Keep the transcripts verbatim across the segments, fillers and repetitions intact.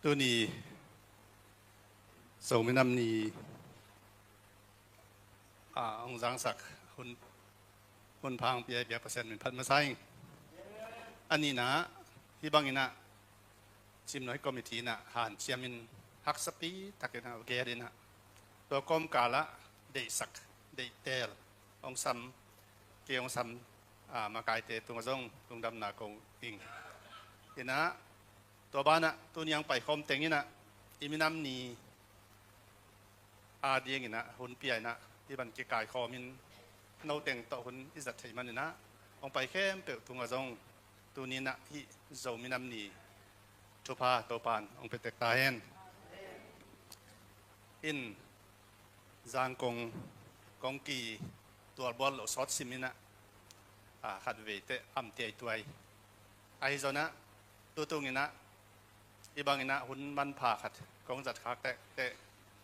Tuni Zomi Nam Ni a hong zangsak hun, hun pha hong pia i biak Pasian min phat masa ing. A nihna, hih bangin ah Cimnuai Committee in ah hanciamin haksapi takin ah gel in ah, tua kawmkal ah deihsak, deihteel hong sam, kei hong sam, a, makaite tungah zong lungdamna ko ing. In ah, tua banah tuni hong paikhawm teng in ah i minam ni a dingin ah hun pia in ah hih bang kikaikhawmin noteng tawh hun i zat theih manin ah hong pai khempeuh tungah zong tuni in ah hih Zomi Nam Ni thupha Topan hong pia tek ta hen. In Zangkong kong kitual bual loh sawt sim in ah, a, khat vei teh am tiaituai. Ahi zong ah, tutung in ah, hih bangin ah hun manpha khat kong zat khak teh, teh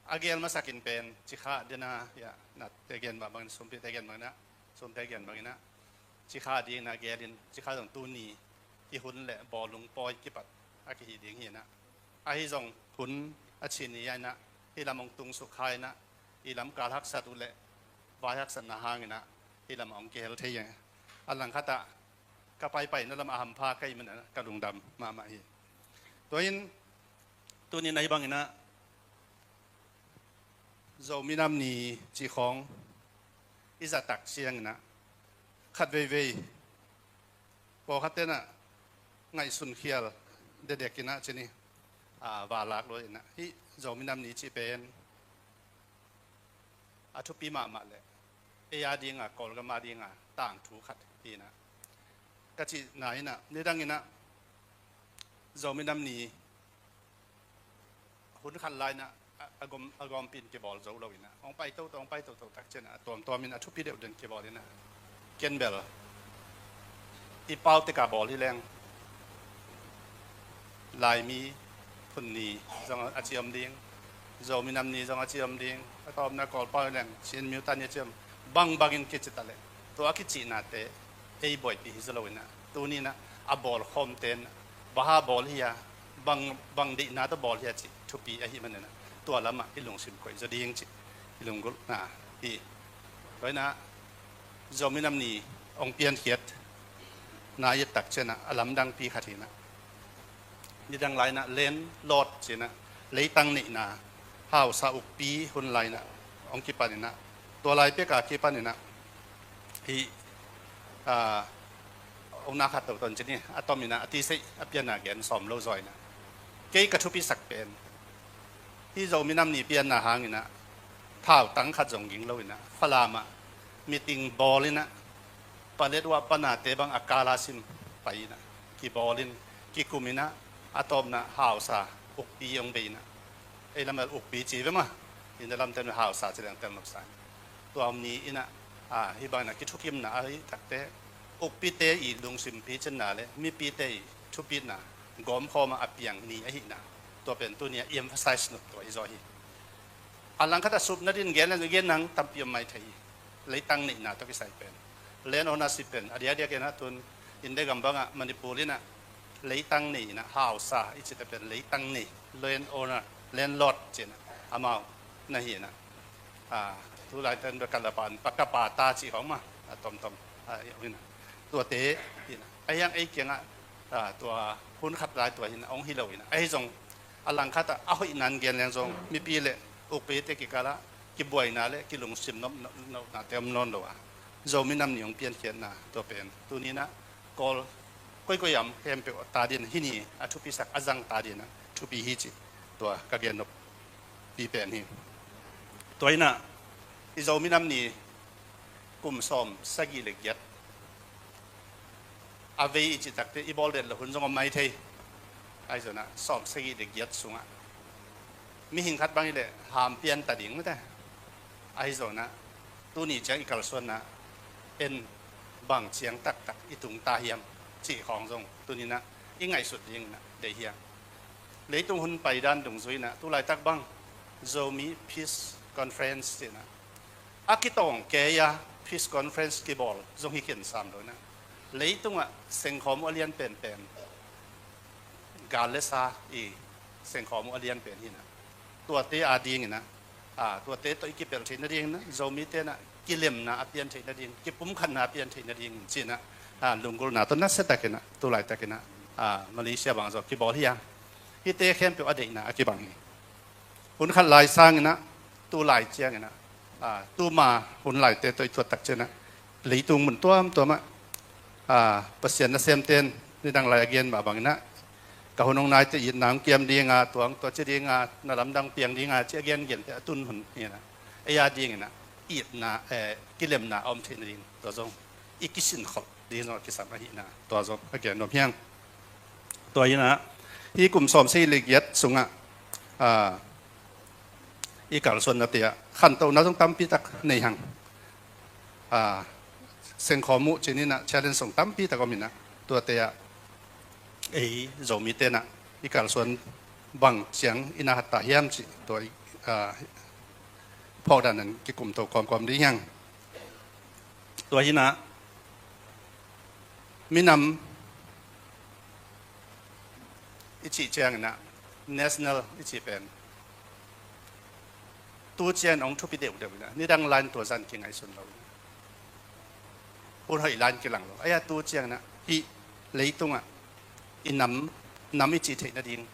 a gel masakin pen Cikha dena, ya, na te gen bangin, Sumpite gen bangin ah, Sumte gen bangin ah, Cikha dingin ah gelin, Cikha zong tuni hih hun le bawlung pawi kipat a kihi ding hi in ah. Ahi zong hun a cin hi in ah, hih lam hong tung suk kha in ah, i lamkal haksat uh le vai haksatna hangin ah hih lam hong kihel thei hi. A langkhat ah ka paipaina lam a hampha ka hih manin ah ka lungdam mahmah hi. Tua in tuni in ah hih bangin ah Zomi Nam Ni cih khawng i zat tak ciangin ah khat veivei pawlkhat ten ah ngaihsun khial dekdek in ah ci ni, a, va lak lua in ah hih Zomi Nam Ni cih pen a thupi mahmah le ei a dinga, Kawlgam a dinga tangthu khat hi in ah ka cihna in ah, nidang in ah Zomi Nam Ni hun khat lai in ah a, a gawm, a gawmpi in kibawl zo lo in ah hong pai toto, hong pai toto tak ciangin ah a tuamtuamin a thupi deuh den kibawl in ah, ken bel i pau tek a bawl hi leng Laimi phun ni zong a ci om ding, Zomi Nam Ni zong a ci om ding, a tawpna Kawlpau hi leng Chin Myo Than Ni a ci om, bangbangin kici ta leh tua a kicihnate ei buaipih hi zaw lo in ah, tuni in ah a bawlkhawmte in ah bang hang bawl hi a, bang, bang deihna tawh bawl hi a cih thupi ahih manin ah tua lamah i lungsim koih zaw ding cih i lunggulhna hi. Tua in ah Zomi Nam Ni hong piankhiatna i et tak ciangin ah a lamdangpi khat hi in ah, nidang lai in ah landlord ci in ah leitang neihna hausa ukpi hun lai in ah hong kipan in ah, tua lai pek a kipan in ah hih, a, hong na khat toto ci ni, a tom in ah a tiseih a pianna gen sawm lo zaw in ah, kei ka thupisak pen hih Zomi Nam Ni pianna hangin ah thautang khat zong ging lo in ah Falam ah meeting bawl in ah, paletwa panate bang a kal a sim pai in ah, kibawl in, kikum in ah, a tawpna hausa ukpi hong bei in ah, ei lam ah ukpi ci ve maw, i lamte in hausa ci leng tel nop sa in, tua om ni in ah, a, hih bangin ah kithukimna ahih tak teh ukpite i lungsim picinna le mipite i thupitna gawmkhawm a piang ni ahihna, tua pen tuni a i emphasize nop tua hi zaw hi. A langkhat ah supna dingin gen, gen nang tampi om mai thei hi. Leitang neihna tawh kisai pen, land ownership pen a diakdiak in ah tun India gam bangah Manipur in ah leitang nei in ah hausa i cihte pen leitang nei, land owner, landlord ci in ah amau na hi in ah, a, tu laitakin bel ka lapa, ka patta cih khawng maw, a tomtom, a, hi in ah, tuate hi in ah, ahi hang ei kiangah, a, tua hun khat lai tua hi in ah hong hi lo in ah, ahi zong a langkhat ah a hoihna in gen leng zong mipi le ukpite kikal ah kibuaina le kilungsim nop, nop, nopnate om nawn lo a, Zomi Nam Ni hong piankhiatna tua pen tuni in ah Kawl koikoi a om khempeuh ta dingin hih ni a thupisak, a zang ta dingin ah thupi hi cih tua ka gen noppi pen hi. Tua in ah i Zomi Nam Ni kum sawm sagih le giat a vei i cih tak teh i bawl det loh hun zong om mai thei. Ahi zong ah sawm sagih le giat sungah mihing khat bang hi leh ham pian ta ding mate. Ahi zong ah tuni ciang i kalsuanna en bang ciang taktak i tung ta hiam cih khawng zong tuni in ah i ngaihsut dingin ah deih hi hang. Leitung hun paidan dungzui in ah tu laitak bang Zomi Peace Conference ci in ah a kitawng kei a Peace Conference kibawl zong hi khin sam lo in ah, leitungah sengkhawm uh a lian penpen gal le sa i Sengkhawm uh a lian pen hi in ah, tuate ading in ah, a, tuate tawh i kipelh theih nading in ah, Zomite in ah kilemna a pian theih nading, kipumkhatna a pian theih nading in ci in ah, a, lunggulhna tawh nasia tak in ah, tu laitak in ah, a, Malaysia bang zong kibawl hi a, hihte khempeuh a deihna a kibang hi. Hun khat lai sang in ah, tu lai ciang in ah, a, tuma hun laite tawh i thuat tak ciang ah, leitung mun tuamtuam ah, a, Pasian nasemte in nidang lai a gen mah bang in ah, ka hun hong nai teh itna hong kiam ding a, tua hong, tua ci ding a, na lamdang piang ding a, ci a gengen teh a tun hun hi in ah, ei ading in ah itna, eh, kilemna a om theih nading, tua zong i kisinkhol ding zong a kisam ahi in ah, tua zong a gen nuam hi ing. Tua hi in ah, hih kum sawmsagih le giat sung ah, a, i kalsuannate ah khantohna zong tampi tak nei hang. A, sengkhawm uh ci in ah, challenge zong tampi tak om in ah, tuate ah ei Zomite in ah i kalsuan bang ciang i na hat ta hiam cih tua i, a, phawk dan in kikum to kawmkawm ding hi ing. Tua hi in ah, minam i cih ciang in ah, national i cih pen tu ciang in hong thupi deuhdeuh in ah, nidang lai in tua zah in kingaihsun lo in ah, hun hoih lai in kilang lo. Ei a, tu ciang in ah hih leitung ah i nam, nam i cih theih nading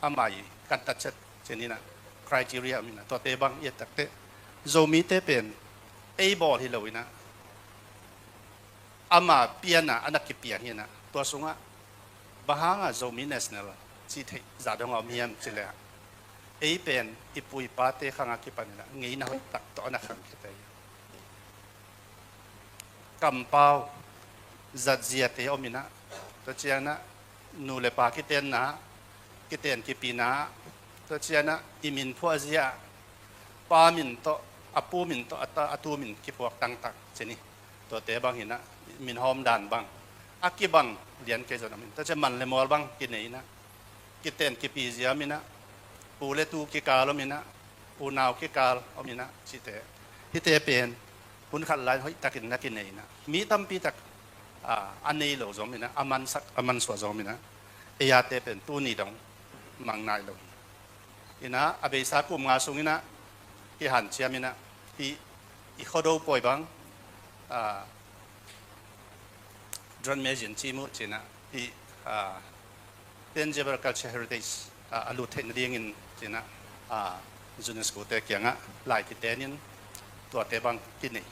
ama i kantat ciat ci in ah, criteria om in ah, tuate bang i et tak teh Zomite pen ei bawl hi lo in ah, ama pian a a na kipia hi in ah, tua sung ah bang hang a Zomi national cih theih zah dong a om hiam cih leh, ei pen i pu i pate khang a kipan in ah ngeina hoih tak tawh a na khang khia te hi. Kampau zatziate om in ah, tua ciang in ah nu le pa kitenna, kiten kipina, tua ciang in ah i min phuahzia, pa min tawh, a pu min tawh, a ta, a tu min kipuak tangtak ci in hi. Tuate bang hi in ah, min hawm dan bang a kibang lian kei zong om in, tua ciang man le mual bang kinei in ah, kiten kipizia om in ah, pu le tu kikal om in ah, unau kikal om in ah, cihte, hihte pen hun khat lai hoih tak in na kinei in ah, mi tampi tak, a, a nei lo zong om in ah, a mansak, a mansuah zong om in ah, ei ate pen tuni dong mang nai lo hi. In ah, a beisa kum nga sung in ah kihanciam in ah, hih i Khuado pawi bang, a, Drone Museum ci mu ci in ah, hih, a, tangible culture heritage, a, a lut theih nading in ci in ah, a, UNESCO te kiang ah lai kiten in, tuate bang kinei.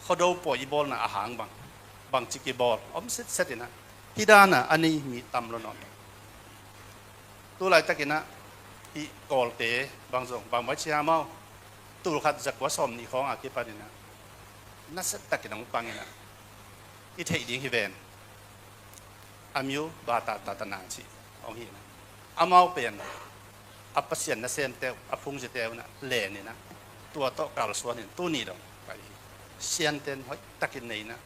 Khuado pawi i bawlna a hang bang, bangci kibawl om sitset in ah, hih dan a a nei mi tam lo nawn lo. Tu laitak in ah hih Kawlte bang zong bang mai ci hiam aw, tul khat za kua sawmnih khawng a kipan in ah nasia tak in hong pang in ah, i theih ding hi ven, Amiu Bata Tatana cih hong hi in ah, amau pen a Pasian nasemte uh, a phungzite uh in ah len in ah, tua tawh kalsuan in tuni dong pai hi. Sianten hoih tak in nei in ah,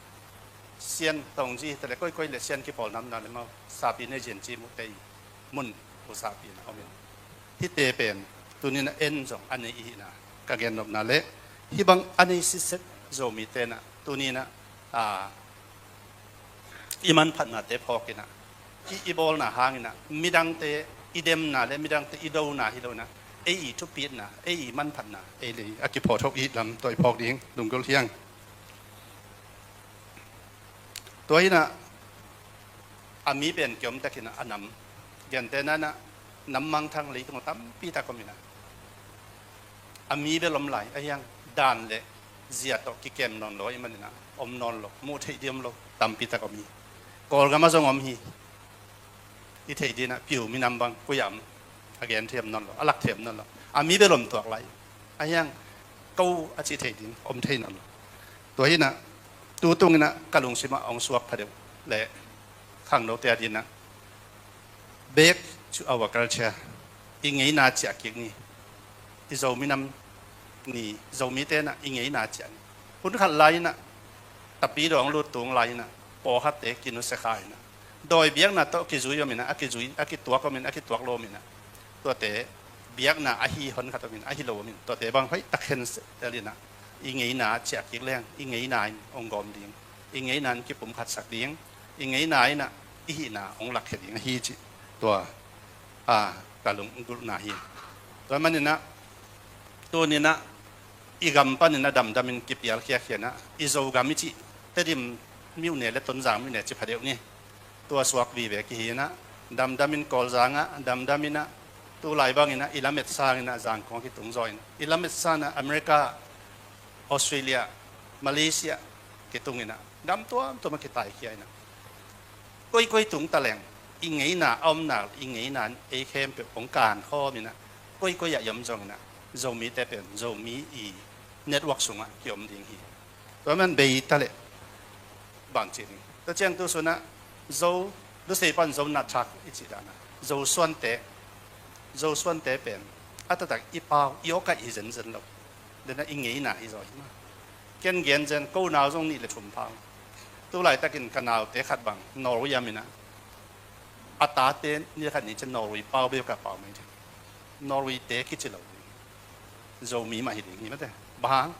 Sian tongzi hi ta leh, koikoi leh Sian kipawl namna leh mau, sapi nei zin ci mu te i mun uh sapi in ah om in, hihte pen tuni in ah en zong a nei i hi in ah, ka gennopna leh hih bang a nei sitset Zomite in ah tuni in ah, a, i manphatnate phawk in ah, i, i bawlna hang in ah midangte i demna leh midangte i dona hi lo in ah, ei i thupitna, ei i manphatna, ei leh ei a kiphawk thok i lam tawh i phawk ding lunggulh hi ing. Tua hi in ah, a mi pen kiom tak in ah, a nam, gentehna in ah, nam mangthang leitung ah tampi tak om in ah, a mi bel om lai, ahi hang dan leh zia tawh kikem nawn lo ahih man in ah om nawn lo, muh theih ding om lo tampi tak om hi. Kawlgam ah zong om hi. I theih ding in ah Piu minam bang koi-ah om, a gen thei om nawn lo, a lak thei om nawn lo. A mi bel om tuak lai, ahi hang ko a cih theih ding om thei nawn lo. Tua hi in ah, tu tung in ah ka lungsim ah hong suak phadeuh leh khangnote ading in ah, back to our culture, i ngeina ciah kik ni. I Zo minam ni, Zomite in ah i ngeina ciah ni. Hun khat lai in ah, Tapidaw hong lut tung lai in ah, pawlkhatte kinusia kha in ah, dawi biakna tawh kizui om in ah, a kizui, a kituak om in, a kituak lo om in ah, tuate biakna ahi hon khat om in, ahi lo om in, tuate bang hoih tak hen seh tel in ah, i ngeina ciah kik leng, i ngeina in hong gawm ding, i ngeina in kipumkhatsak ding, i ngeina in ah i hihna hong lakkhia ding ahi cih tua, a, ka lunggulhna hi. Tua maninah tuninah i gam paninah damdamin kipial khiakhianah i Zogam i cih Tedim miuhne le Tonzang miuhne ci phadeuh ni. Tua suak vive kihinah damdamin Kawlzangah damdaminah tulai banginah i lamet sanginah Zangkong kitung zaw inah i lamet sanah America, Australia, Malaysia kitunginah gam tuamtuamah kitaikhia inah koikoi tung taleng i ngeina a omna i ngeina ei khempeuh hong kankhawminah koikoi ah i om zonginah Zomite pen Zomi i network sungah kiom ding hi. Tua man bei taleh bangci ding tua ciang tu sunah Zo lusei pan Zo natthak i cih danah Zo suante Zo suante pen a taktak i pau i awkaih hi zenzen lo. Dena i ngeina hi zaw hi ma. Ken gen zen ko nau zong nih le thum pau. Tulaitakin ka naute khat bang Norway aminah a tate ni khat ni cian Norway pau beuh ka pau mai ding. Norway te kici lo ding. Zomi mah hi ding hi mate. Bang hang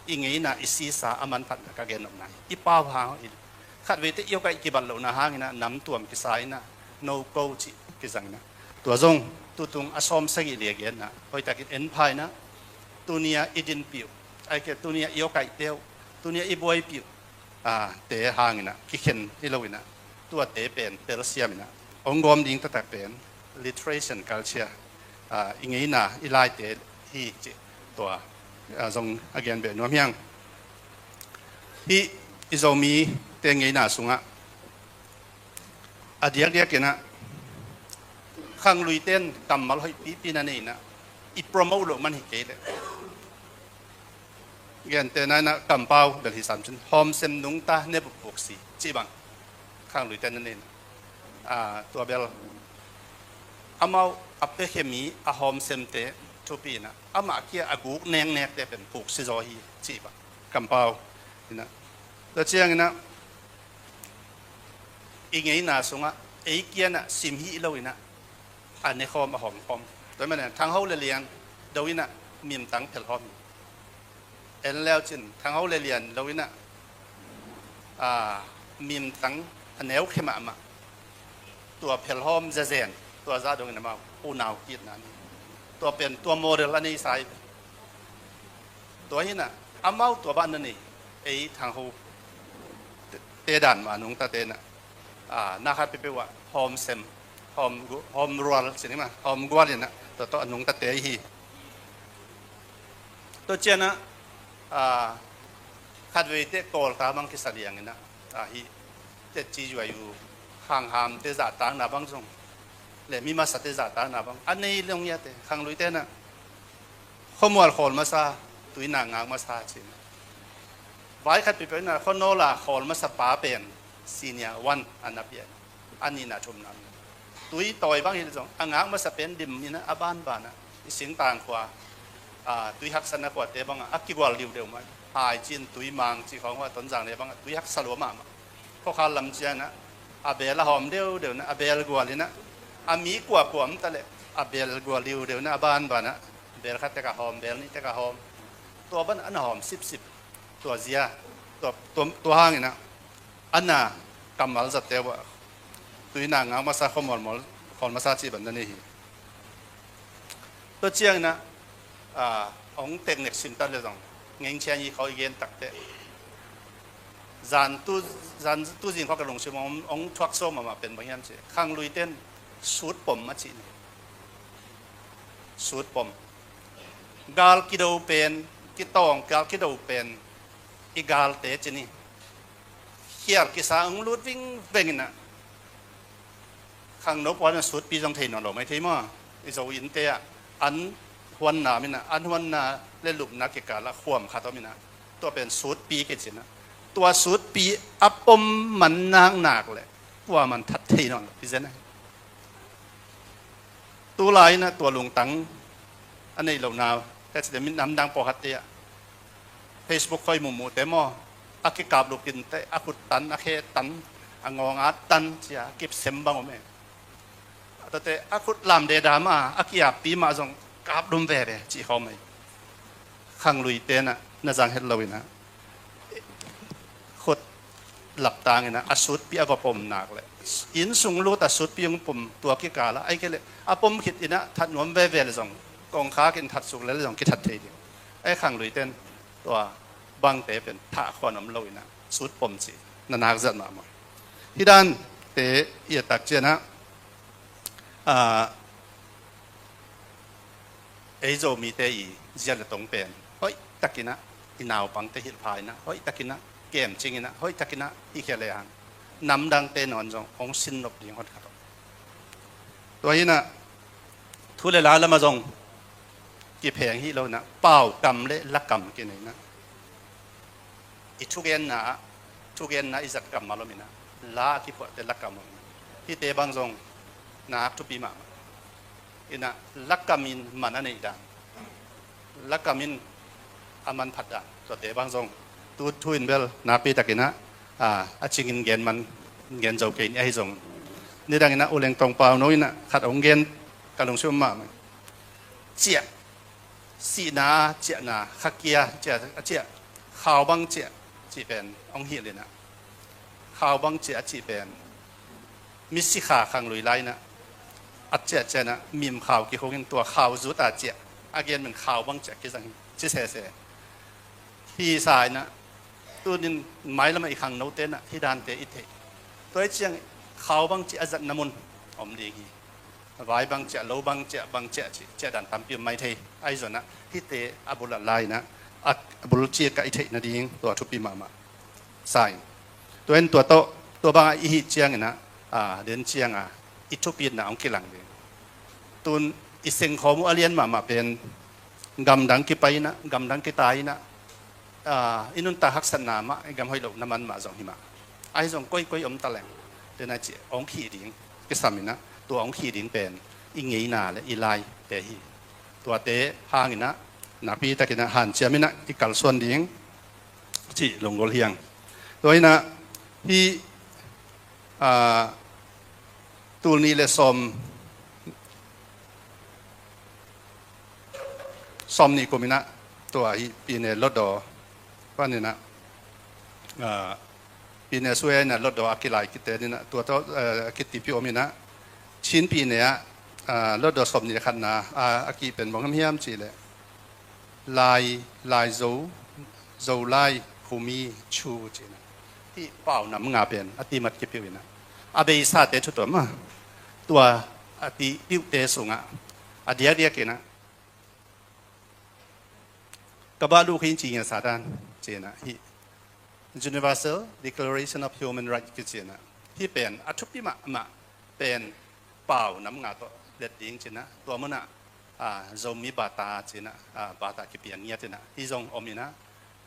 i ngeina i sisa a manphatna ka gen nopna hi. I pau hang hi. Khatveite i awkaih kibat lohna hanginah namtuam kisa inah no ko cih kizanginah tua zong tutung a sawm sagih lia genna hoihtakin en pha inah tunia i dinpih uh ai ke tunia i awkaihte uh tunia i buaipih uh te hanginah kikhen hi loinah tuate pen telsiaminah hong gawm ding taktak pen literation culture i ngeina i laite hi cih tua zong a gen beh nuam hiang. Hih i Zomite ngeina sungah a diakdiakinah khangluite in kammal hoih pipi na nei inah i promote loh man hi kei leh gente na inah kampau bel hi sam cin hawmsem nungta ne bupbuk si cih bang khangluite na nei inah tua bel amau a pekhe mi a hawmsemte thupi inah amah kia a guk nengnekte pen puk si zaw hi cih bang kampau inah tua cianginah i ngeina sungah ei kianah sim hih loinah a nekhawm a hawmkhawm tua manin thangho le lian do inah mimtang phelhawm hi. En leucin thangho le lian lo inah mimtang a neukhe mahmah tua phelhawm zezen tua zah dongin amau unau kitna ni. Tua pen tua model a neisa hi. Tua hinah amau tua bah na nei ei thangho te dan mah nungtate inah na khat peuhpeuh ah hawmsem hawmrual cin hi mah hawmgual inah tua tawh a nungtate hi. Tua cianah khatveite kawlta bang kisa lianginah ahi tetci zuai uh khanghamte zahtakna bang zong le mi masate zahtakna bang a nei longiate khangluite inah khuamual khawl masa tuina ngak masa cin vai khat peuhpeuh inah khuanawla khawl masa pa pen senior one a na pia a nihna thumna tui tawi bang hi zong a ngak masa pen dim inah a banbanah i singtang khua tui haksatna khuate bangah a kigual diudeu mah haicin tui mang cih khawng hua Tonzang le bangah tui haksa lua mahmah khuakhal lam cianah a beel a hawm deudeu inah a beel gual inah a mi kuakua om taleh a beel gual diudeu inah a banbanah beel khat tek a hawm beel nih tek a hawm tua ban a na hawm sipsip tua zia tua hanginah a na kammal zatte uh ah tuina ngak masa khuamual khawl masa cih ban na nei hi. Tua cianginah hong teknek simtat le zong ngengchian i khaw i gen takte zan tu zan tu zing khaw ka lungsim hong thuak so mahmah pen bang hiam cih khangluite in sut pom a cih ni. Sut pom gal kido pen kitawng gal kido pen i galte cin hi. Khial kisa hong lut vingveng inah khangno puan a sutpi zong thei nawn lo mai thei maw? I Zo innte ah an huanna minah an huanna le lupna kikalah khuam khat om inah tua pen sutpi kicinah tua sutpi a pom man naknak le tua man that thei nawn lo i zen ahi. Tulai inah tua lungtang a neih lohna ka cite min namdang pawlkhatte ah Facebook khoi muhmuhte maw a kikap lupinte a khut tan a khe tan a ngawnga tan cia a kipsem bang om e. A tate a khut lamde dama a kiappi mah zong kap lum veve cih khawm ahi. Khangluite inah na zang het lo inah khut laptang inah a sutpi a va pom nak le Inn sung lut a sutpi hong pom tua kikal ah, ahih kei leh a pom khit in ah that nuam veve leh zong kongkhak in that suk lel leh zong kithat thei ding. Ahih khang luiten tua bangte pen thah khuan om lo in ah sut pom cih na nak zat mahmah. Hih dante i et tak ciangin ah, ah, ei Zomite i zia le tong pen hoih takin ah i naupangte hilh pha in ah, hoih takin ah kemcing in ah, hoih takin ah i khia le hang namdangte nawn zong hong sin nop ding hotkhat om. Tua hi in ah thu le la lamah zong kipheng hi lo in ah, paukam le lakam kinei in ah, i thugenna ah, thugenna i zat kammal om in ah, la a kiphuahte lakam om in ah, hihte bang zong nak thupi mahmah. In ah lakam in man a neih dan, lakam in a manphat dan, tuate bang zong tu thu in bel nakpi takin ah, a, a cingin gen man, gen zo kei ni ahi zong. Nidang in ah U Leng Tong Pau No in ah khat hong gen ka lungsim mahmah. Ciah, sihna ciahna, khakia ciah, a ciah, khau bang ciah cih pen hong hilh in ah, khau bang ciah a cih pen misikha khang lui lai in ah, a ciah ciah in ah mim khau kihong in tua khau zut a ciah, a gen pen khau bang ciah kizang hi ci sese. Hi sa in ah, tunin mailam ah i khangnote in ah hih dante i theih. Tua ahih ciang khau bang ciah a zatna mun om ding hi. Vai bang ciah, lo bang ciah, bang ciah cih ciah dan tampi om mai thei. Ahi zong ah hihte a bul ah la in ah, a bul ciang ah i theih nading tua thupi mahmah sa ing. Tua in tua tawh, tua bang ah i hih ciangin ah, a, den ciang a i thupitna hong kilang ding. Tun i sengkhawm uh a lian mahmah pen gamdang kipai in ah, gamdang kitai in ah, a, i nuntak haksatna mah, i gam hoih lohna man mah zong hi mah. Ahi zong koikoi om ta leng, den a ci hong khih ding kisam in ah, tua hong khih ding pen i ngeina le i laite hi. Tuate hang in ah nakpi takin ah hanciam in ah i kalsuan ding cih lunggulh hi ing. Tua in ah hih, a, tul nih le sawm, sawm nih kum in ah tua hih Pyine Lotdaw pan in ah, a, Pyine Swe in ah Lotdaw a kilai kite in ah tua tawh, a, a kitipi om in ah Chin Pyine ah, a, Lotdaw sawm nih le khatna a, a kih pen bang hiam hiam cih leh Lai, Lai Zo, Zolai, Khumi, Chu cih in ah hih pau nam nga pen a timat kipiu in ah, a beisate thu tuam a, tua a tipiute sung ah a diakdiak in ah Ka Bah Lu Khin Ci Ngia Sa Dan cih in ah, hih Universal Declaration of Human Rights kici in ah, hih pen a thupi mahmah pen pau nam nga tawh let ding cih in ah, tua mun ah, a, Zomi bata cih in ah, a, bata kipiang ngiat in ah, hih zong om in ah,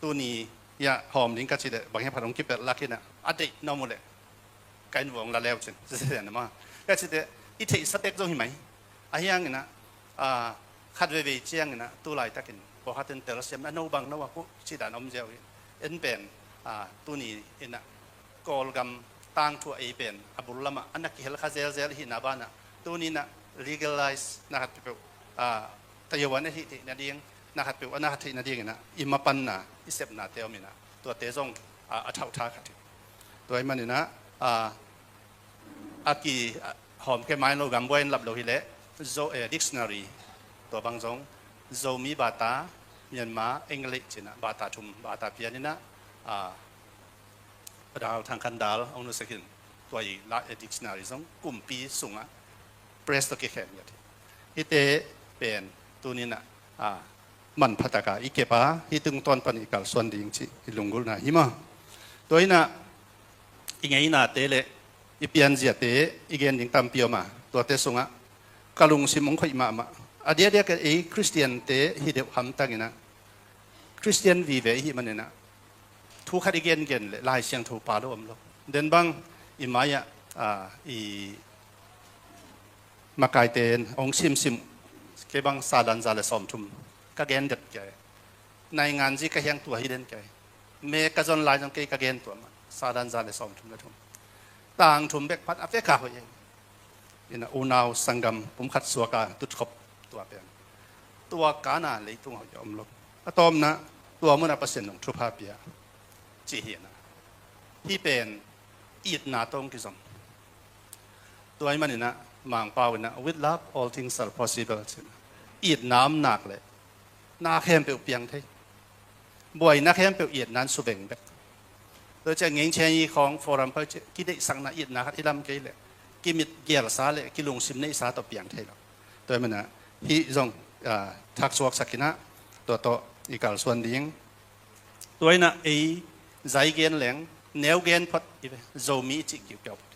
tuni ah hawm ding ka cih leh bang hiam khat hong kipelh lak in ah, a deih na om uh leh ka inn vuah hong la le uh cin, ci se na ma. Ka cih teh i theihsa tek zong hi mai. Ahi hangin ah, a, khat veivei ciangin ah tu laitakin pawlkhat in telsiam in ah, no bang no a kuh cih dan om ziau hi. En pen, a, tuni in ah Kawlgam tangthu ah ei pen a bul lamah a na kihel kha zelzel i hihna banah tuni in ah legalize na khat peuhpeuh, a, tayo a na hih theih nading, na khat peuh a na khat theih nadingin ah i mapanna, i sepnate om in ah tuate zong, a, a thauhtha khat hi. Tua ahih manin ah, a, a ki, a, hawm khe mai lo, gambuai in lap lo hi leh, Zo, eh, dictionary, tua bang zong, Zomi bata, Myanmar, English cih in ah, bata thum, bata pian in ah, a, Dal Thang Khan Dal, hong nusia khin, tua i la, eh, dictionary zong, kumpi sungah, press tawh kikhen ngiat hi. Hihte pen, tuni in ah, a, manpha tak a i kep a, hih tungtawn pan i kalsuan ding cih i lunggulhna hi maw. Tua in ah i ngeinate le i pianziate i gen ding tampi om a, tuate sungah ka lungsim hong khoih mahmah. A diakdiak ei Khristiante hi deuh hamtang in ah, Khristian vive i hih manin ah thu khat i gengen leh Lai Siangtho pha lo om lo. Den bang i mai-ah, a, i makaite in hong simsim, kei bang sadan za le sawmthum ka gen det kei. Naingan zi ka hiang tua hi den kei. Me ka zon lai zong kei ka gen tua mah, sadan za le sawmthum le thum. Tangthum bek phat a pek a hoih hi. In ah unau sanggam pumkhat suak a tutkhop tua pen, tua kan a leitung hoih a om lo. A tawpna, tua mun ah Pasian in hong thupha pia cih hi in ah, hih pen itna tawh hong kizom. Tua ahih manin ah Mangpau in ah, "With love, all things are possible," ci-in ah, itna om nak leh na khempeuh piang thei. Buaina khempeuh itna in suveng bek. Tua ciang ngei ciang i khawng forum pau ciang kideihsakna itna khat i lam kei leh, kimit gelsa leh kilungsim neihsa tawh piang thei lo. Tua ahih manin ah hih zong, ah, thaksuaksak in ah, tua tawh i kalsuan ding. Tua in ah ei zai gen leng, neu gen phot i ve, Zomi i cih kiukiau phot.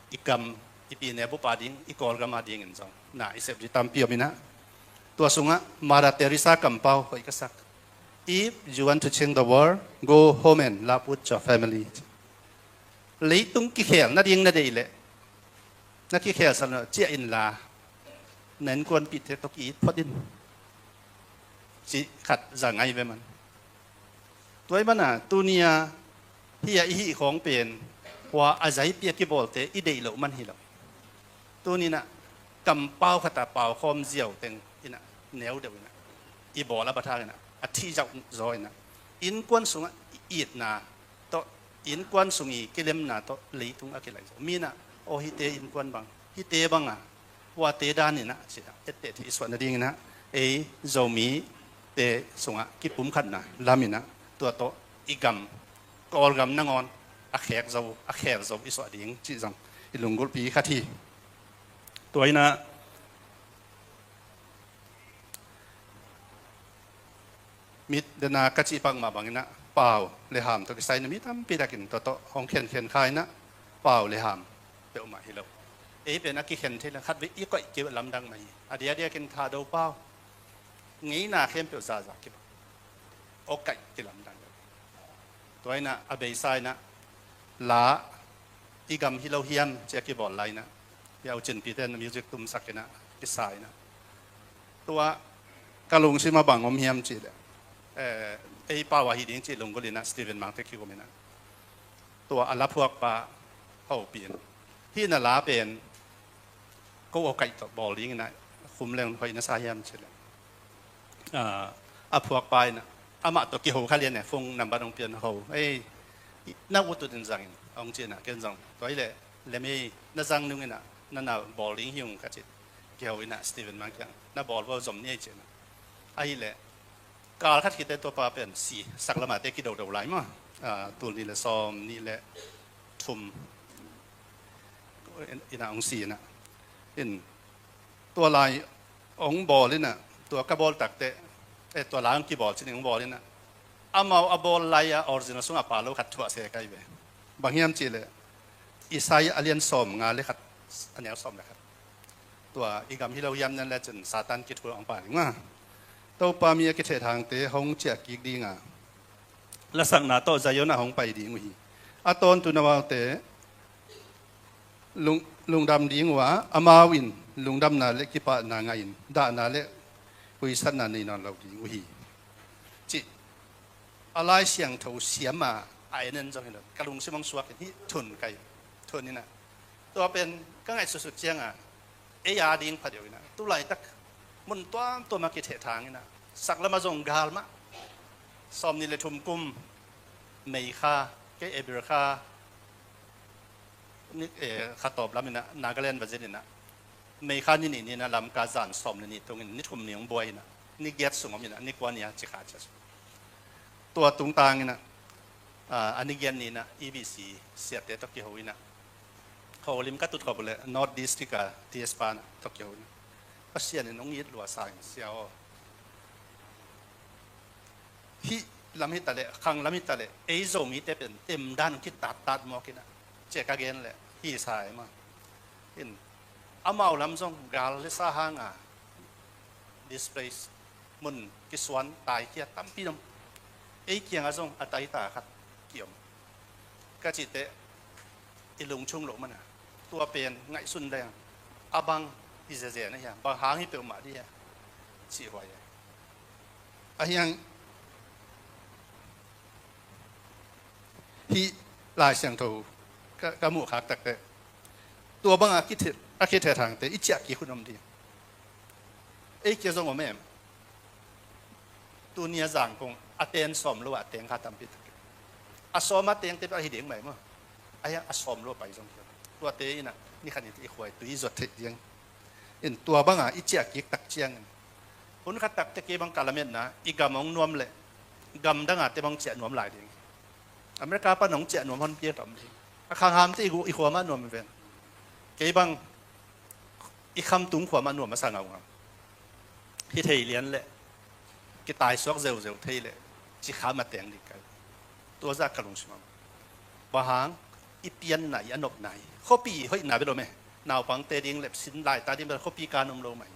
I gam, i pi neu bup a ding, i Kawlgam a dingin zong na i sep ding tampi om in ah. Tua sungah Mother Teresa kampau hoih ka sak. "If you want to change the world, go home and love with your family." Leitung kikhel nading na deih leh, na kikhelsak na ciah inla, na innkuanpihte tawh ki-it phot in, cih khat za ngai ve man. Tua ahih manin ah tuni-a hih a i hih khawng pen, hua a zaipi a kibawlte i deih loh man hi lo. Tuni in ah kampau khat a pau khawm ziau teng in ah, neu deuh in ah, i bawl a bathak in ah, a thih zauh zaw in ah, innkuan sungah i itna tawh, innkuan sung i kilemna tawh leitung a kilai zaw. Mi in ah, "Aw, hihte innkuan bang, hihte bang a, huate dan in ah," ci-in ah etteh theih i suah nading in ah, ei Zomite sungah kipumkhatna lam in ah, tua tawh i gam, Kawlgam nangawn a khek zo, a khel zo i suah ding cih zong i lunggulhpi khat hi. Tua in ah, mit dena ka cih pak mah bang in ah, pau le ham tawh kisai in ah mi tampi takin tua tawh hong khenkhen kha in ah, pau le ham peuhmah hi lo. Ei pen a kikhen thei leh khatvei i koih kei uh lamdang mah hi. A diakdiakin Thado pau, ngeina khempeuh zahzah kibang, awkaih kilamdang lo. Tua in ah a beisa in ah, la, "I gam hi lo hiam?" ci-a kibawl lai in ah, hih a U Cin Pite in music tumsak in ah, kisa in ah, tua ka lungsim ah bang om hiam cih leh, eh, ei pau ahi ding cih lunggulh in ah Stephen Mangte kikum in ah, tua a la phuakpa hopih in, "Hih na la pen ko awkaih tawh bawl ding in ah, khum leng hoih na sa hiam?" ci leh, ah, a phuakpa in ah, amah tawh kiho kha lian e, phone number hong pia in, "Ho, ei, na ut ut in zang in," hong ci in ah, ken zong, "Tua hi leh lem ei, na zang nung in ah, na na bawl ding hi ung," ka ci. Kiho in ah Stephen Mang kiang, "Na bawl vo, zom ni ei," ci in ah. Ahih leh kal khat khit teh tua pa pen si, saklamah te kidodo lai maw, ah, tul nih le sawm nih le thum in ah hong si in ah. In, tua lai hong bawl in ah, tua ka bawl tak teh, eh, tua lai hong kibawl ci-in hong bawl in ah, amau a bawl lai-a original sungah pau lo khat thuah se ka hi ve. Bang hiam cih leh Isaiah a lian sawmnga le khat, a neu sawm le khat. Tua, "I gam hi lo hiam na leh cin Satan kithul hong pang ding a, Topa mi a kithehthangte hong ciah kik ding a, lasakna tawh Zion ah hong pai ding uh hi. A tawntung amaute lung, lungdam ding uh a, amau in lungdamna le kipahna ngah in, dahna le huisatna nei nawn lo ding uh hi," cih a Lai Siangtho siam a, a en en zong hi lo, ka lungsim hong suak in, hih thun ka hi, thun in ah, tua pen ka ngaihsutsut ciang a, ei a ding pha deuh in ah, tu laitak mun tuamtuam ah kithehthang in ah, saklam ah zong gal mah. Sawmnih le thum kum May kha, kei April kha, ni, eh, kha tawp lam in ah, Nagaland va zin in ah, May kha ni nih ni in ah Lamka zan sawm le nih tung in, ni thum ni hong buai in ah, ni giat sung om in ah, ni kua ni a cikha ciat sung. Tua tungtang in ah, ah, a ni giat ni in ah E B C siate tawh kiho in ah, Holim ka tut khop uh leh North District a T S pa in ah tawh kiho in ah, Pasian in hong it lua sa in, "Sia aw, hih lam hi ta leh, khang lam hi ta leh, ei Zomite pen temdan kitattat mawk in ah," ci-a ka gen leh, "Hi sa e maw." In, amau lam zong gal le sa hang a displace, mun kisuan, taikhia tampi om. Ei kiangah zong a taita khat kiom. Ka cih teh i lungchung loh man a, tua pen ngaihsun leng, a bang hi zezen a hia, bang hang hi peuhmah dih hia, cih huai a. Ahi hang hih Lai Siangtho ka, ka muh khak tak teh, tua bang a kithe, a kithehthangte i ciah kik hun om ding. Ei kia zong om em? Tuni a Zangkong a ten sawm lo a teng kha tampi tak. A sawm a tengte bek ahi ding mai maw. Ahi a sawm lo pai zong kia. Tuate in ah ni khat ni teh i khua i tui i zuat theih ding. In tua banga i ciah kik tak ciangin, hun khat tak teh kei bang ka lametna, i gam hong nuam leh gam danga teh bang ciah nuam lai ding. America pan hong ciah nuam honpi a tam ding. A khang ham teh i gu-, i khua mah nuam ven. Kei bang i khamtung khua mah nuam a sa ngaungau. Hi thei lian leh kitaisuak zeuzeu thei leh ci kha mateng ding kai. Tua zah ka lungsim ah. Bang hang, i pianna i a nopna hi. Khuapi hoihna bel om e. Naupangte ding leh sin lai ta ding bel khuapi kan om lo mah hi.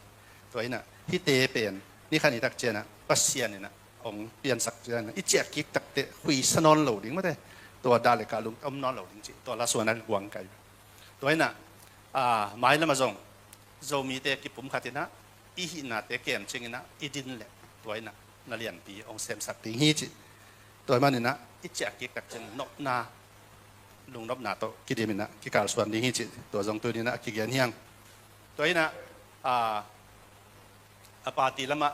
Tua in ah hihte pen ni khat ni tak ciangin ah Pasian in ah hong piansak ciangin ah i ciah kik tak teh huisa nawn lo ding mate. Tua dah leh ka lung om nawn lo ding cih tua lasuan ah guang kai. Tua in ah, ah, mailam ah zong Zomite kipumkhat in ah i hihnate kemcing in ah i din leh tua in ah na lianpi hong semsak ding hi cih. Tua ahih manin ah i ciah kik tak ciang nopna, lungnopna tawh kidim in ah kikalsuan ding hi cih tua zong tuni in ah a kigen hi hang. Tua in ah, ah, a party lamah,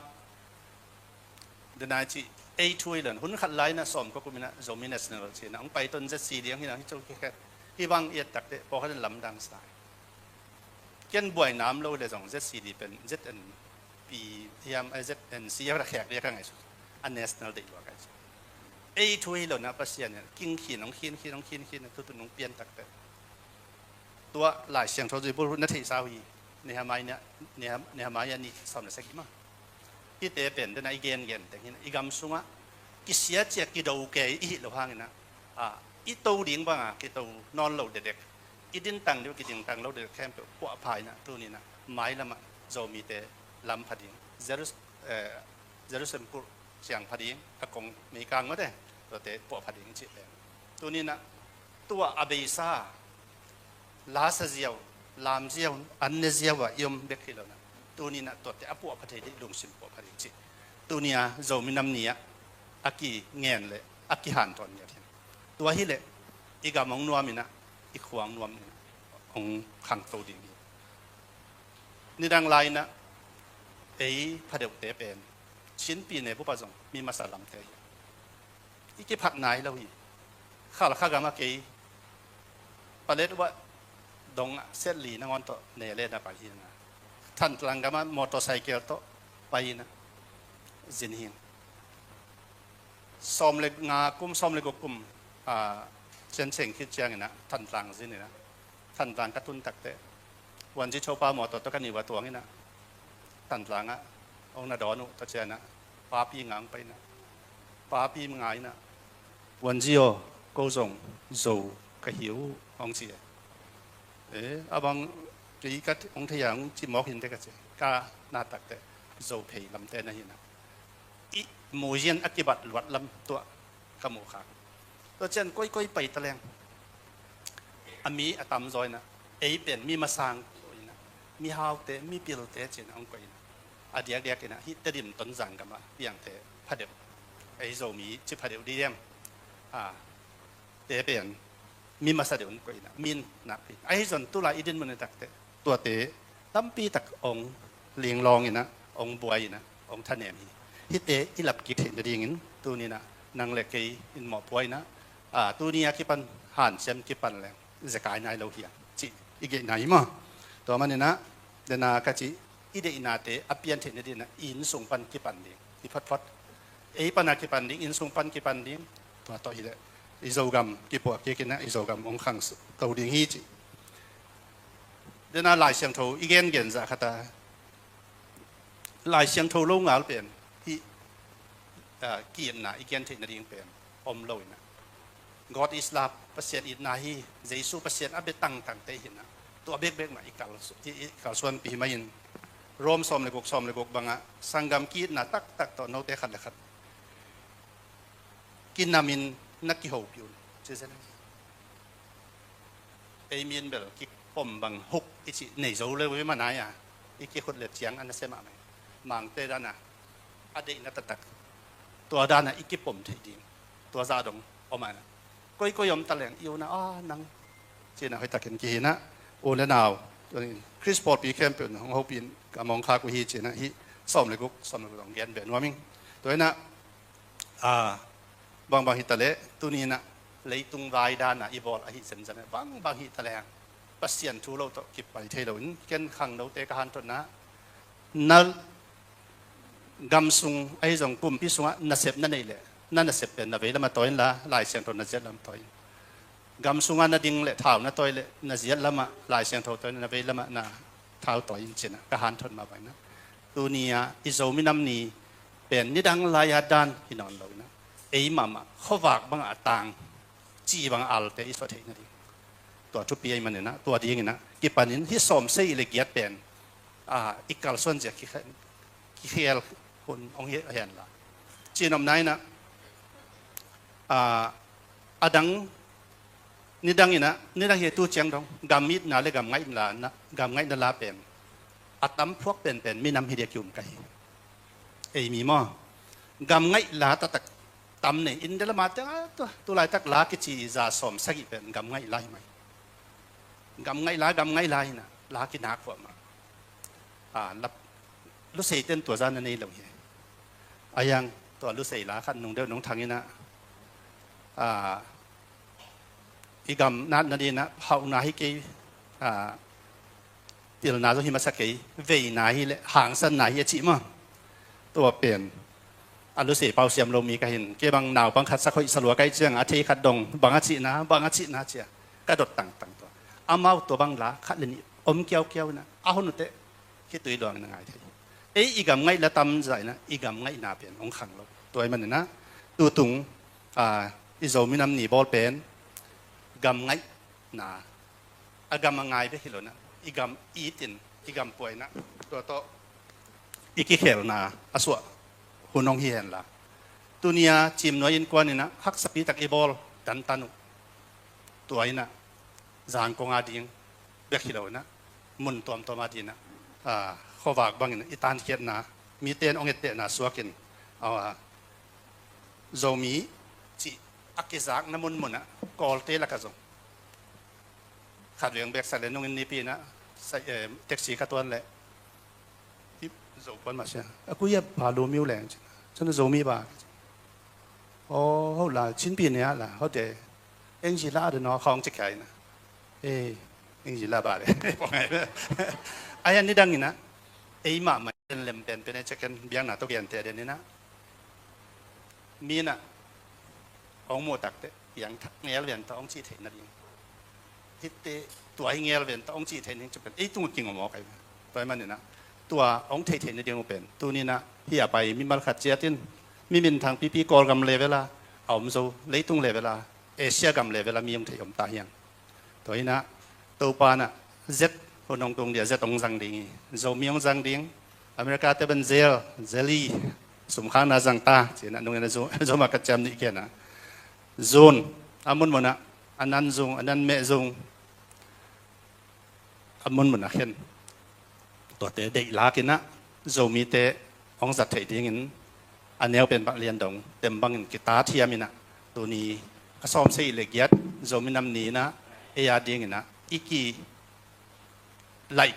den a i cih, ei thu hi lo in, hun khat lai in ah sawmkua kum in ah Zomi National ci in ah hong pai ton Z C D hong hi in ah, hi cu kikhet. Hih bang i et tak teh pawlkhat in lamdang sa hi. Ken buaina om lo leh zong Z C D pen Z N P hiam, eh, Z N C hiam, a khek ding a ka ngaihsut. A national deih lua ka hi cu. Ei thu hi lo in ah Pasian in ah king khin, hong khin khin, hong khin khin, a thutun hong pian tak teh. Tua Lai Siangtho zui bul na theihsa uh hi. Nehemiah, Nehem-, Nehemiah nih sawm le sagih mah. Hihte pen den a i gengen teng hi in ah i gam sungah kisia ciah kido kei i hih loh hangin ah, ah, i to ding banga kito nawn lo dekdek, i dintang ding uh kidingtang lo dekdek khempeuh puahpha in ah tuni in ah mailam ah Zomite lam pha ding, Jerus-, eh, Jerusalem kulh siang pha ding, a kong meikang mate, tuate puahpha ding cih pen. Tuni in ah tua a beisa, lasa ziau, lam ziau, an ne ziau ah i om bek hi lo in ah, tuni in ah tuate a puahpha thei ding, lungsim puahpha ding cih tuni a Zomi Nam Ni ah a kingen leh a kihanthawn ngiat hi. Tua hi leh i gam hong nuam in ah, i khua hong nuam in ah, hong khangto ding hi. Nidang lai in ah ei phadeuhte pen Chin pi ne bup ah zong mi masa lamte hi. I kiphat nai lo hi. Khalkha gam ah kei palet uah dong ah set li nangawn tawh ne le na pai hi in ah, Thantlang gam ah motorcycle tawh pai in ah zin hi. Sawm le nga kum, sawm le guk kum, ah, cianceng khit ciangin ah Thantlang zin in ah, Thantlang ka tun tak teh Wanzi Chopa mawtaw tawh ka niuh a tuang in ah, Thantlang ah hong na dawn uh, tua ciang ah Papi nga hong pai in ah, Papi nga in ah, Wanzi aw, ko zong Zo ka hi uh, hong ci e. Eh, a bang kei ka hong thei a hong ci mawk hi inteh ka ci. Ka na tak teh Zo phei lamte na hi in ah, i muzian a kibat luat lam tuah ka muh khak. Tua ciang koikoi pai ta leng, a mi a tamzaw in ah, ei pen mi masang in ah, mihaute, mipilte ci in ah hong koih in ah, a diakdiak in ah hih Tedim, Tonzang gam ah piangte phadeuh, ei Zomi ci phadeuh didem, ah, te pen mi masa deuh in koih in ah, min nakpi. Ahi zong tulai i dinmun in tak teh tuate tampi tak hong linglawng in ah, hong buai in ah, hong thanem hi. Hihte i lap kik theih nadingin tuni in ah nang le kei in mawhpuai in ah, ah, tuni a kipan hanciam kipan leng zekai nai lo hi hang cih i geihna hi maw. Tua manin ah, den a ka cih, i deihnate a pian theih nadingin ah i inn sung pan kipan ding hi photphot. Ei pan a kipan ding, inn sung pan kipan ding. Tua tawh hi leh i Zogam kipuah kik in ah, i Zogam hong khangto ding hi cih. Den a Lai Siangtho i gengen zah khat a, Lai Siangtho lo ngal pen hih, ah, ki-itna i gen theih nading pen om lo in ah, God is love, Pasian itna hi, Jesu Pasian a bia tangtangte hi in ah, tua bekbek mah i kal-, i, i kalsuanpih mah in, Rom sawm le guk, sawm le guk bangah, sanggam ki-itna taktak tawh note khat le khat kinamin na kihopih un, ci zen. Ei min bel kipom bang huk i cih nei zo le uh hi mah nai a, i kikhut le ciang a nasia mahmah. Mangte dan a, a deihna taktak, tua dan a i kipom theih ding, tua zah dong om a. Koikoi om ta leng i un a, a, nang ci in ah hoihtakin kihi in ah, u le nau, Khrist pawlpi khempeuh in hong hopih in ka mawng khak uh hi ci in ah, hih sawm le guk, sawm le guk dong gen beh nuam ing. Tua in ah, a, bangbang hi ta leh, tuni in ah leitung vai dan a i bawl ahi zenzen, bangbang hi ta leh, Pasian thu lo tawh kipai thei lo in, ken khangnote ka hanthotna, na gam sung ahi zong kumpi sungah nasep na neih leh, na nasep pen na veilamah tawi inla, Lai Siangtho na ziatlamah tawi in. Gam sungah na ding leh thau na tawi leh, na ziatlamah Lai Siangtho tawi in, na veilamah na thau tawi in ci-in ah ka hanthot mah bangin ah, tuni-ah i Zo minam ni pen nidang lai-a dan hi nawn lo in ah, ei mahmah khuavak bangah a tang, ci bangah alte i suah theih nading, tua thupi ahih manin ah, tua dingin ah kipanin hih sawmsagih leh giat pen, ah, i kalsuan zia kikhel, kikhel hun hong hi hen la, ci-in omna in ah, ah, a dang, nidang in ah, nidang hi tu ciang dong gam itna leh gam ngaihna la, gam ngaihna la pen a tam phuak penpen minam hi dia ki-um ka hi. Ei mi maw, gam ngaih la taktak tam nei, India lamah te, ah, tu, tu laitak la kici za sawmsagih pen gam ngaih la hi mai. Gam ngaih la, gam ngaih la hi in ah, la kinak huah mah. Ah, lap, Lusei ten tua zah na nei lo hi. A hiang tua Lusei la khat nung deuh nung thang in ah, ah, i gam natna dingin ah hauhna hi kei, ah, pilna zong hi masa kei, veina hi leh hangsanna hi a cih mah. Tua pen a Lusei pau siam lo mi ka hi in, kei bang naupang khat sak hoih sa lua ka hih ciang a thei khat dong bang a cihna, bang a cihna ci-a ka dot tangtang tua. Amau tua bang la khat leh nih om kiaukiau in ah, a hon uh teh khitui luang in a ngai thei. Ei i gam ngaih la tam zah in ah, i gam ngaihna pen hong khang lo. Tua ahih manin ah, tutung, ah, i Zo minam ni bawl pen gam ngaihna, a gam a ngai bek hi lo in ah, i gam it in, i gam pua in ah, tua tawh i kikhelna a suah hun hong hi hen la, tuni-a Ciimnuai Innkuan in ah haksapi tak i bawl dantan uh, tua in ah Zangkong a ding bek hi lo in ah, mun tuamtuam a ding in ah, ah, khuavak bangin i tankhiatna, mite in hong ettehna suakin, ah, Zomi cih a kizakna munmun ah, Kawlte lakah zong khatvei hong beksak leh nungin nipi in ah, sa-, eh, taxi ka tuan leh, "Hih Zopuan mah sia, a kui a pa lu miu leng," ci-in ah, "Cun a Zomi ba?" "Aw, ho la, Chin pi ne a la, ho te, Eng ji la a de no, khawng ci kia in ah." "Eh, Eng ji la ba le." A hiang nidang in ah, ei mahmah lem penpen e, ciaken biakna tawh genteh den in ah, mi in ah hong muh tak teh piangthak ngelven tawh hong cih theih nading, hihte tua hi ngelven tawh hong cih theih nading ci pen ei tung uh kingawm aw kai. Tua ahih manin ah, tua hong theih theih nading uh pen tuni in ah hih a pai mimal khat ciat in, mi minthang pipi Kawlgam level a a om zo, leitung level a, Asia gam level a mi hong theih om ta hiang. Tua hi in ah, Topa in ah zet hun hong tung dia, zet hong zang ding hi. Zomi hong zang ding, America te ban zel, zeli, sumkhakna zang ta, ci-in ah nungin a Zo, Zo mah ka ciam nih kian ah, zun, a munmun ah, a nan zung, a nan meh zung, a munmun ah khen. Tuate deih lak in ah, Zomite hong zat theih dingin a neu pen bang lian dong tem bangin kitat hiam in ah, tuni a sawmsagih leh giat Zo minam ni in ah, ei a dingin ah i kilaih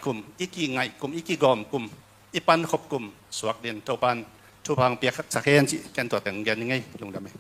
kum, i kingaih kum, i kigawm kum, i pankhop kum suak dingin Topa'n thupha hong piaksak hen cih ken tua teng gen ning ei. Lungdam ei.